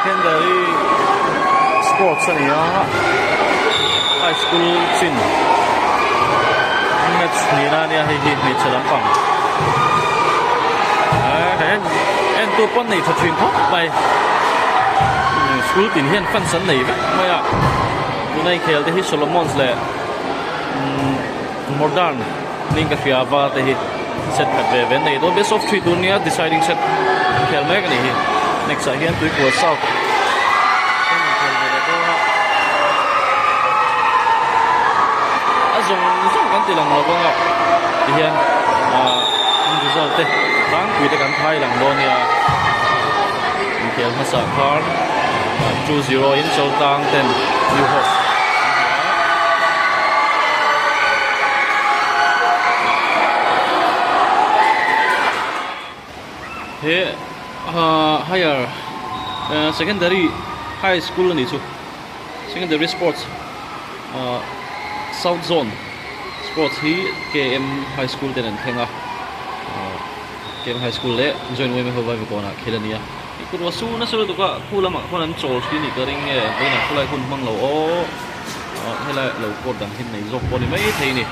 Secondary sports a ni a, high school chin match nihna a nia hei hi hmeichhe lampang eh en tu pawn nei tha thin khawp mai school tin hian fans an nei vek mai a tuna inkhel te hi Solomons leh modern ning ka hria va te hi set khat ve ve an nei dawn best of three tur nia deciding set inkhel mek a nih hi next ah hian tuikua south an inkhel ve leh dawn a a zawng zawng kan ti lang lo vang a tihian ah an result te tlangpui te kan thai lang dawn nia inkhel hmasa khan 2-0 in Choltlang ten New Hope an hmu a. He higher secondary high school a nih chu secondary sports south zone sports hi K_M high school ten an thleng a K_M high school leh joint yma ho vaivakawnah khel a ni a. I kut ruah su nasa lutuk a khu lamah khuan an chawl thin i ka ring nge vawiinah khulai hun hmang lo aw helai lo court dang hi nei zawk pawh a ni maithei a ni.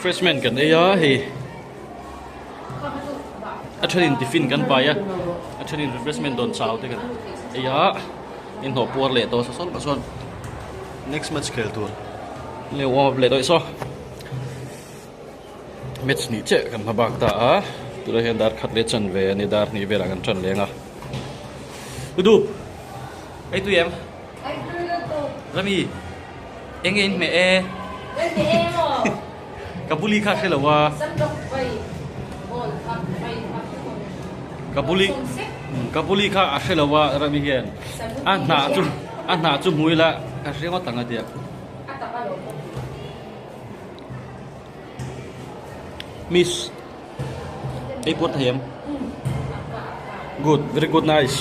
Refreshment kan ei a hei a thenin tiffin kan pai a a thenin refreshment dawn chau te kan ei a inhnawh puar leh tawh sa sawlh chuan next match khel tur leh warm up leh tawh saw match nih chiah kan hma bak ta a tunah hian dar khat leh chan ve a ni dar hnih velah kan tan leng a Dudu ei tui em Rami eng nge in hmeh e ka buli kha hre lo a ka buli ka buli kha a hre lo a Rami hian a hnah chu a hnah chu hmu ila ka hre ngawt ang a tia. Miss ei pawt thei em good very good nice.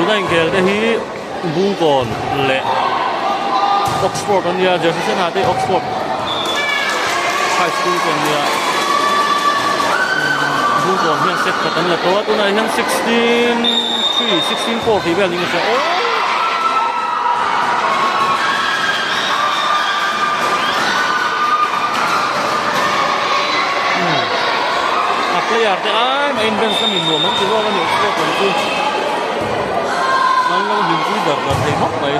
Tuna inkhel te hi Bungkawn leh Oxford a nia jersey sen ha te Oxford high school te an nia Bungkawn hian set khat an la tawh a tunah hian 16 3 16 4 tih vel niin ka hria aww. A player te ai mah in bench lamin nuam an ti zawk a ni Oxford lam chu an lo hlimpui dar dar thei khawp mai.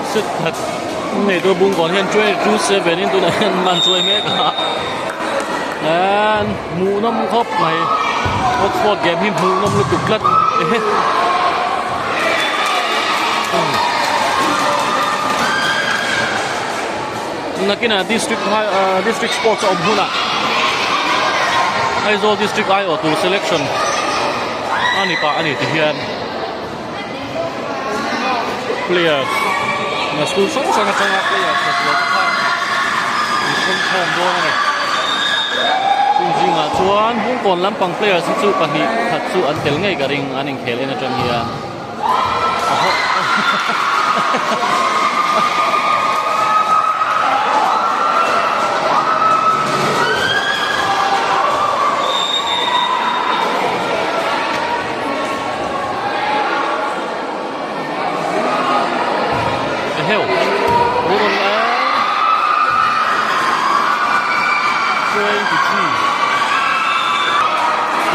Set khat nei tur bungkawn hian 22 in tunah hian an chuai mek a and hmuhnawm khawp mai Oxford game hi hmuhnawm lutuk tlat ehe. nakinah district district sports a awm hunah Aizawl district aiawh tur selection a ni pah a ni ti hian players school hrang hrang atanga players tha zual te kha an thawmkhawm dawn a ni. Chung zingah chuan Bungkawn lampang players hi chu pahnih khat chu an tel ngei ka ring an inkhel en atang hian. Eheu rawn la 23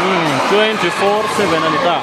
umm 24 7 a ni ta.